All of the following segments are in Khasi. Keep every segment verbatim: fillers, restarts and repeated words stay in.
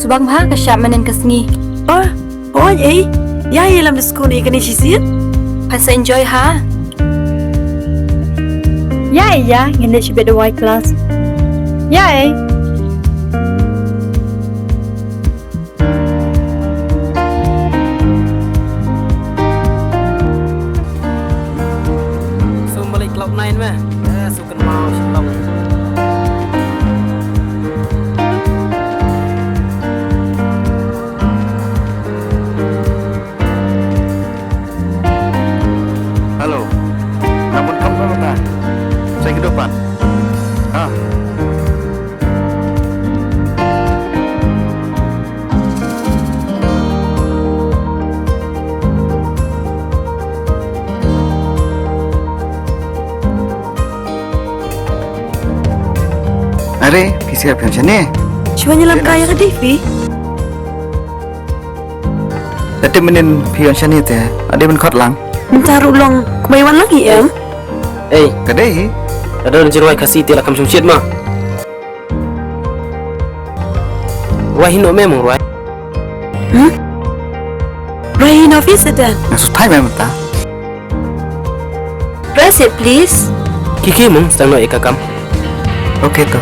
Bang bha ka shah mynnin ka sngi. Oh, oh, eh. Ïa, ïa lam da skul ïa kane shisien. Pha sa enjoy ha. Ïa, ïa, ngin leit shibit da wai klas. Ïa, eh. Sum balik cloud nine me. Eh, su kynmaw shalong. Hello. Namun kam ka mata. Saya kehidupan. Ah. Are, phi sngap phi wan shane? Shuwa ngi lam kai ka dei phi. Lada mynnin phi wan shane te, ade ban khot lang. Mynta ruh long, kumne wan lang hi em. Ei, ka dei hi. Ka don jingrwai Khasi te la kam shum shit ma. Rwai hi noh me mong rwai. Hmm? Rwai hi noh phi seten. Nga sutai me mynta. Press it, please. Ki ki mong stang noh ïa ka kam. Okay to.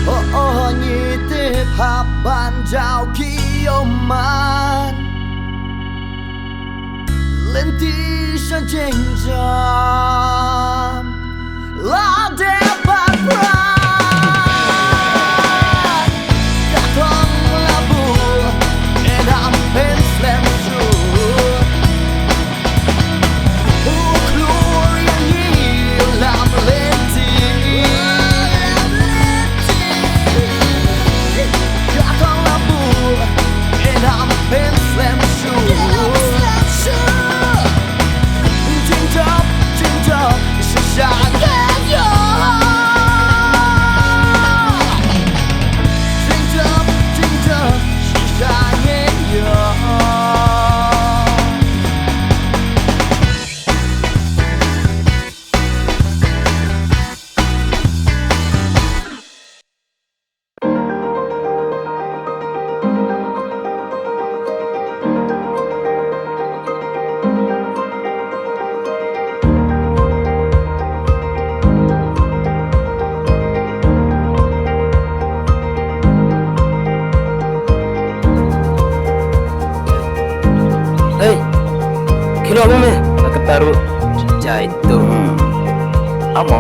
Oh, oh, ngi tip hap ban jaw ki ïoh man. Lynti sha jingjam. Lade bad brai. Ka thong la buh. Ynda ym pynslem shuh. Taru jai tu. Hmm. Amo.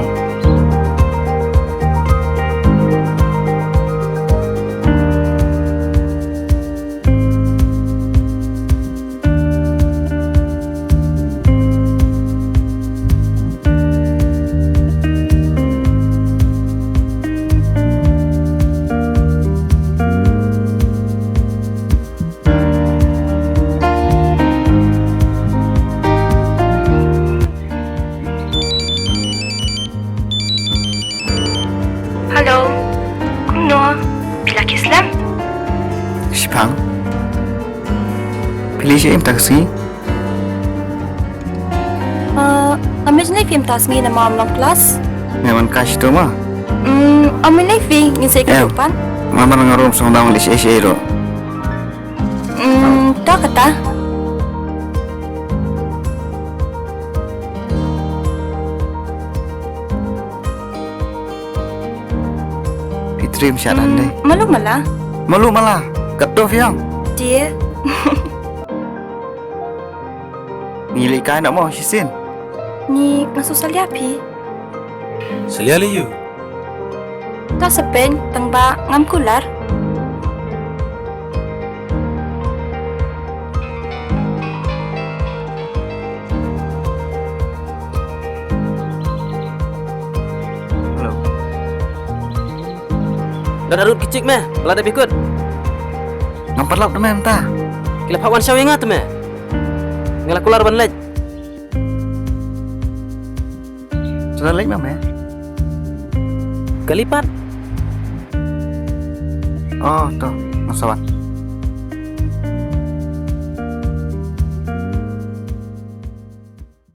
Hello. Kumno? Phi la kiew slem? Shipang. Phi leit shaei mynta ka sngi? Uh, nga mut ngi phim ta sngi namar ym long klas. Nga wan ka shi tu ma. Hmm, ym lei phi, ngin sa ïakynduh pat. Nga man nga rum song dang leit shaei shaei ruh. Hmm, to kata. Phi triem sha dan dei. Malu mala. Malu mala. Katto phi ong. Dear. Ngi leit kai noh mo shisien. Ngi nga shu salia phi. Salia lei ïu. To sa pyn tang ba ngam kular. Hello. Dang arut ki chik me, ba la dep ïakut. Ngam pat lap da me mynta. Ki la phah wan shaw ïa nga te me. Nga la kular ban leit. Sa leit ma me. Kali pat. Oh, to, nga sa wan.